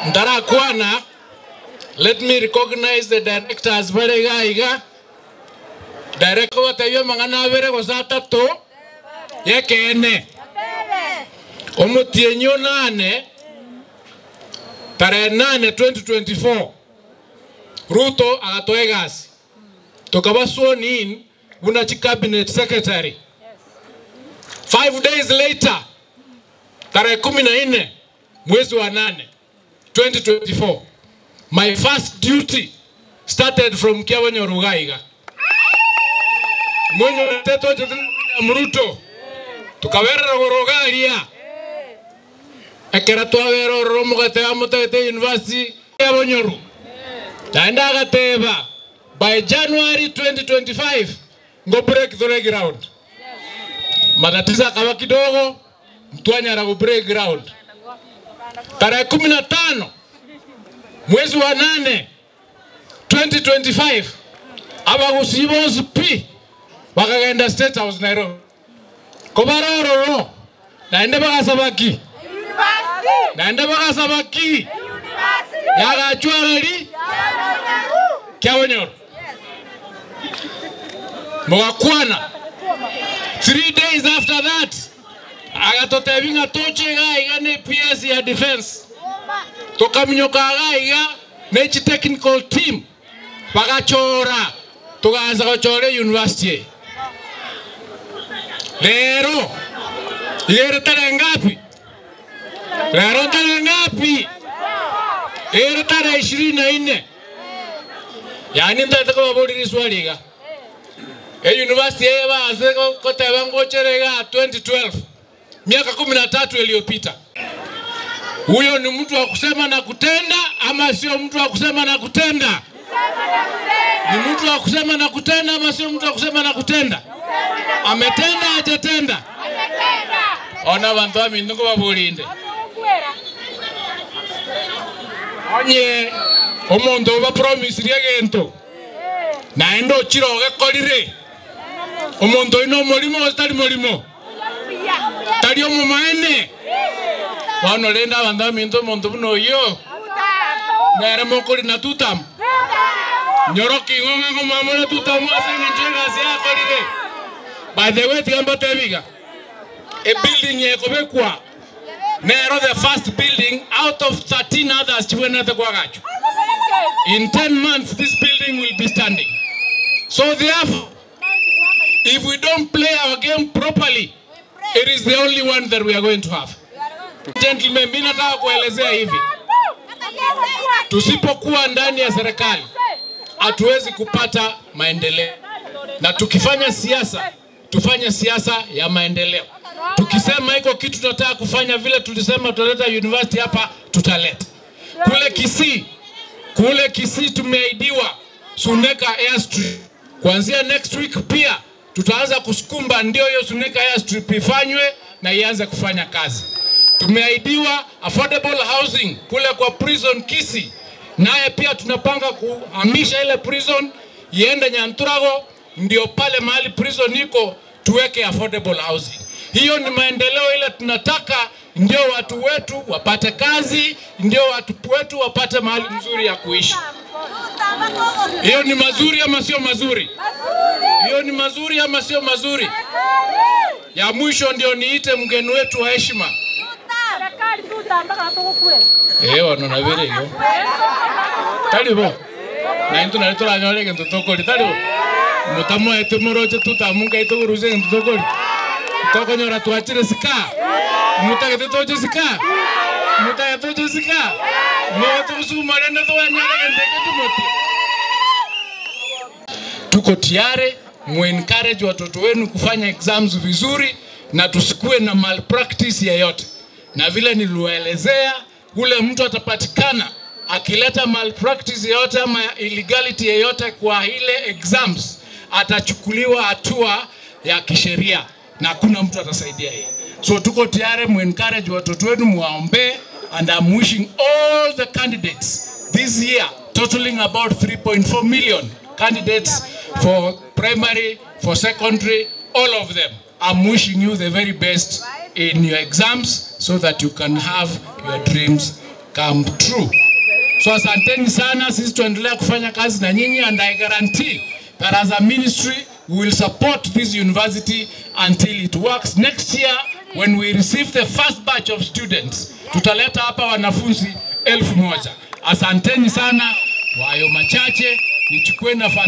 Ndarakwana, let me recognize the directors barega iga. Director watebia mang'ana abere gose atato yekene. Omotienyo 8 tarehe 8 2024 Ruto agatoa egasi tukaba sworn in buna chi cabinet secretary. 5 days later tarehe 14 mwezi wa 8 2024 my first duty started from Kiabonyoru gaiga. Mwenye teto Ruto tukawerera gorogaria ekera twawera ororo mugate amutete university Kiabonyoru naenda agateba by January 2025 ngo break the ground. Matatizo akawa kidogo mtwanyara go break ground. Tarehe 15 mwezi wa 8 2025 abagusi pi wakagenda State House Nairobi. Kobarororo naende bagasabaki. Naende bagasabaki. Yagachwarari Kiabonyoru. Mwakwana 3 days after that agatotebinga toche gaiga ne PS ya defense. Tokaminyoka gaiga ne technical team bagachora tukaanza kuchora university. Lero igere tarehe ngapi? Lero tarehe ngapi? Igere tarehe 24. Yani ndataka babuliri swali ga. E university yeba koteba ngocherega 2012 miaka 13 iliyopita. Huyo ni mtu wa kusema na kutenda ama sio mtu wa kusema na kutenda? Ni mtu wa kusema na kutenda ama sio mtu wa kusema na kutenda? Ametenda hajatenda? Ona bantu aminuko babulinde. Onye omonto ba promise riegento. Naendo chiroge korire. Omonto ino molimo tari molimo. Tari omomaene. Wano lenda bantu aminto omonto buno yo. Nere mokori na tutam. Nyoroki ngonga ngomamona tutamu ase njenga ase akorire. By the way, tiamba tebiga. A building yekobekwa. Nero the first building out of 13 others chiwenete kwa gachu. In 10 months this building will be standing. So therefore, if we don't play our game properly, it is the only one that we are going to have. Gentlemen, mimi nataka kuelezea hivi. Tusipokuwa ndani ya serikali hatuwezi kupata maendeleo. Na tukifanya siasa, tufanye siasa ya maendeleo. Tukisema iko kitu tunataka kufanya vile tulisema tutaleta university hapa, tutaleta. Kule Kisii tumeahidiwa Suneka Airstrip. Kuanzia next week pia tutaanza kusukumba ndio hiyo Suneka Airstrip ifanywe na ianze kufanya kazi. Tumeahidiwa affordable housing kule kwa prison Kisii. Naye pia tunapanga kuhamisha ile prison iende Nyanturago, ndio pale mahali prison iko tuweke affordable housing. Hiyo ni maendeleo ile tunataka, ndio watu wetu wapate kazi, ndio watu wetu wapate mahali mzuri ya kuishi. Hiyo ni mazuri ama sio mazuri? Hiyo ni mazuri ama sio mazuri? Ya mwisho ndio niite mgeni wetu wa heshima. Ewa nona vile hiyo. Talibo. Na intu na leto la nyole que ntotokoli talibo. Mutamu etu moroche tutamunga itu guruze ntotokoli. Tokonyora tuachire sika. Mutake toche sika. Mutake toche sika. Moto usumare na tuanyole ndeke tumoti. Tuko tayari muencourage watoto wenu kufanya exams vizuri na tusikue na malpractice yeyote. Na vile niliwaelezea, ule mtu atapatikana akileta malpractice yeyote ama illegality yeyote kwa ile exams, atachukuliwa hatua ya kisheria na hakuna mtu atasaidia yeye. So tuko tayari muencourage watoto wenu, muwaombe, and I'm wishing all the candidates this year totaling about 3.4 million candidates for primary, for secondary, all of them. I'm wishing you the very best in your exams so that you can have your dreams come true. So asanteni sana, sisi tuendelea kufanya kazi na nyinyi, and I guarantee that as a ministry we will support this university until it works. Next year when we receive the first batch of students, tutaleta hapa wanafunzi 1000. Asanteni sana. Kwa hayo machache nichukue nafasi.